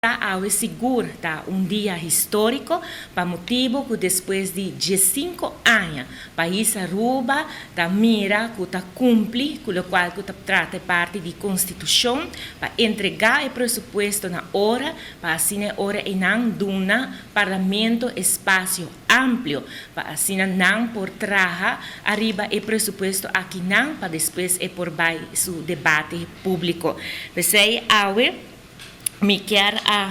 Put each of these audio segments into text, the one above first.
Ta awe sigur ta un dia historico pa motibo cu despues di 15 aña pais Aruba ta mira cu ta cumpli cu locual cu ta trata parti di constitucion pa entrega e presupuesto na ora, pa asina ora nan duna parlamento espacio amplio pa asina nan por traha ariba e presupuesto aki nan pa despues e por bay su debate publico. Pesey awe mi kier a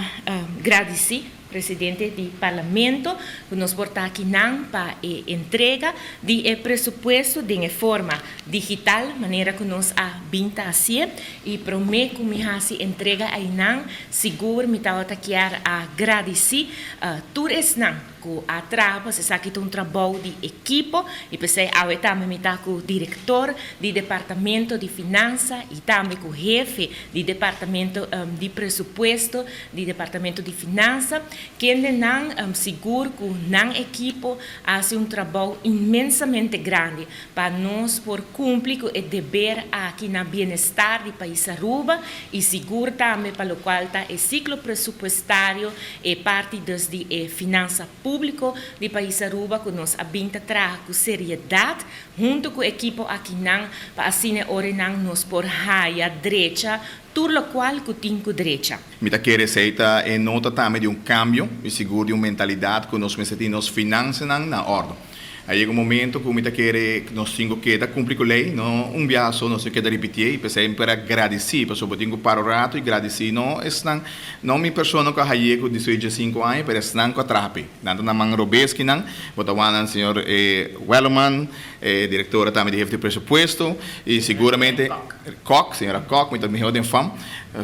gradici presidente di parlamento cu nos por ta aki nan pa e entrega di e presupuesto den forma digital, manera cu nos a bin ta haci. Y prome cu mi haci entrega einan, sigur mi tawata kier a gradici tur esnan cu a traha, esaki ta un trabou di ekipo, y pesey awe tambe mi ta cu director di departamento di finansa y tambe cu hefe di departamento di presupuesto di departamento di finansa, kendenan sigur cu nan ekipo a haci un trabou inmensamente grandi pa nos por cumpli cu e deber aki na bienestar di pais Aruba y sigur tambe pa locual ta e ciclo presupuestario e parti dus di e finansa publico di pais Aruba, cu nos a bin ta traha cu seriedad hunto cu ekipo aki nan pa asina ora nan nos por haya drecha tur locual cu tin cu drecha. Mi ta kere esey ta e nota tambe di un cambio y sigur di un mentalidad cu nos mester tin nos finansanan na orde. A yega un momento cu mi ta kere nos tin cu keda cumpli cu ley, no un biaha so nos tin keda ripiti y pesey mi por a gradici, pasobra bo tin cu para un rato y gradici no esnan, no mi persona cu a haye cu 18 aña, pero esnan cu a traha p'e. Nan ta na man robes kinan, bo ta wak nan señor Welleman, e directora tambe di hefe di presupuesto y seguramente Kok, señora Kok, mi ta mihor den fam,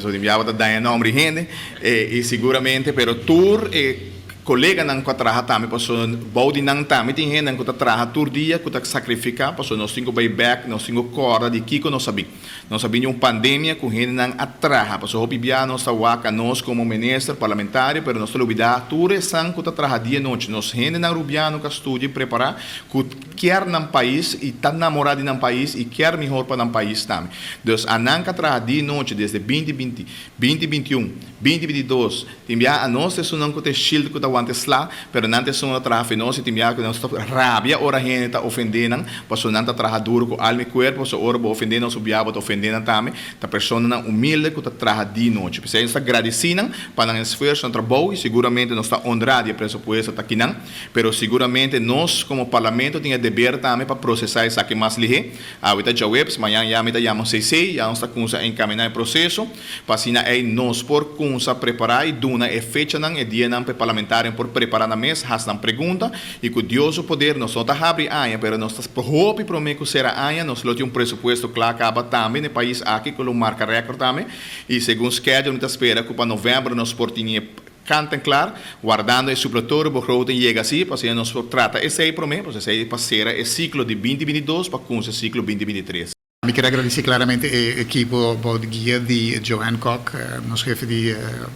so di biaha bo ta daña nomber di hende, y seguramente pero tur e coleganan cu a traha tambe, pasobra bou di nan tambe tin hendenan cu ta traha tur dia, cu ta sacrifica, pasobra nos tin cu bay bek, nos tin cu corda di kico nos a bin. Nos a bin di un pandemia cu hendenan a traha, pasobra hopi bia nos ta wak anos como minister, parlamentario, pero nos ta lubida tur esnan cu ta traha dia y nochi. Nos hendenan Rubiano cu a studia y prepara, cu kier nan pais y ta namora di nan pais y kier mihor pa nan pais tambe. Dus anan cu a traha dia y nochi desde 2020, 2021, 2022, tin biaha anos ta esunnan cu ta e shield cu ta wanta e sla, pero nan ta esun cu ta traha fe nos y tin biaha cu nos ta rabia ora hende ta ofende nan, pasobra nan ta traha duro cu alma y cuerpo, pasobra ora bo ofende nos un biaha bo ta ofende nan tambe. Ta personanan humilde cu ta traha di nochi. P'esei nos ta gradici nan pa nan esfuerso, nan trabou y seguramente nos ta honra di e presupuesto ta kinan, pero seguramente nos como Parlamento tin e deber tambe pa procesa esaki mas lihe. Awe ta djaweps, mañan ya mi ta yama CC, ya nos ta cunsa encamina e proceso, pa asina ey nos por cunsa prepara y duna e fechanan, e dianan pa e parlamentarionan por prepara nan mes, haci nan pregunta, y cu Dios su poder nos no ta habri aña, pero nos ta hopi prome cu cera aña, nos lo tin un presupuesto cla caba tambe na e pais aki cu lo marca record tambe, y segun schedule mi ta spera cu pa november nos por tin e kant en klaar, wardando e supletorio begroting yega así, pa asina nos por trata esey prome, pues esey pa cera e ciclo di 2022 pa cunsa e ciclo 2023. Mi kier agradeci claramente e ekipo bou di guia di Joanne Kok, nos hefe di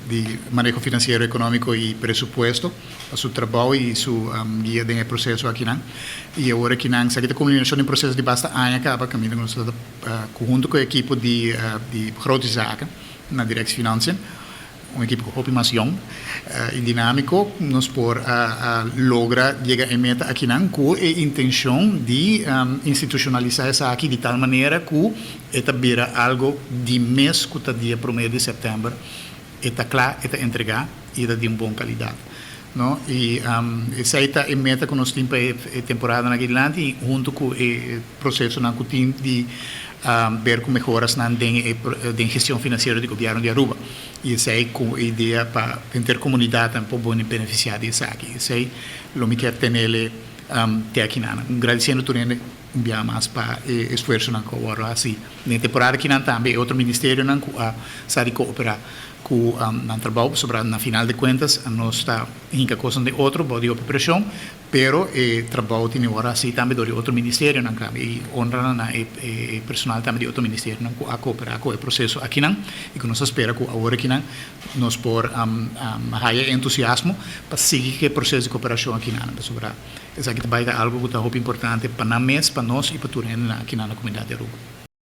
di maneho financiero, economico y presupuesto, pa su trabou y su guia den e proceso akinan. Y awor akinan esaki ta culminacion di un proceso di basta aña caba caminda cu nos ta hunto cu e ekipo di di begrotingszaken na Directie Financiën, un ekipo ku hopi mas yòn i dinámiko, nos por a logra yega e meta akinan ku e intenshon di institushonalisá esaki di tal manera ku e ta bira algu di mes ku ta dia promé di sèptèmber e ta kla, e ta entregá i e ta di un bon kalidat. No? I esei ta e meta ku nos tin pa e temporadanan aki dilanti i huntu ku e prosesonan ku tin di ber ku mehorasnan den e den gestion finansiero di gobièrnu di Aruba. I esei ku e idea pa henter komunidatnan por bini benefisiá di esaki. Esei lo mi kier tenele te akinan. Gradisiendo tur hende un bia mas pa e esfuersonan ku a wòrdu hasi den e temporada akinan tambe e otro ministerionan ku a sa di kooperá ku nan trabou pasobra na final de kuentas nos ta hinka kosnan den otro bou di hopi preshon. Pero e trabou tin e ora así tambe dor di otro ministerionan tambe y honra na e personal tambe di otro ministerionan cu a coopera cu e proceso akinan y cu nos a spera cu awor akinan nos por haya e entusiasmo pa sigui cu e proceso di cooperacion akinan pasobra esaki ta bay ta algo cu ta hopi importante pa nan mes, pa nos y pa tur hendenan akinan na comunidad di Aruba.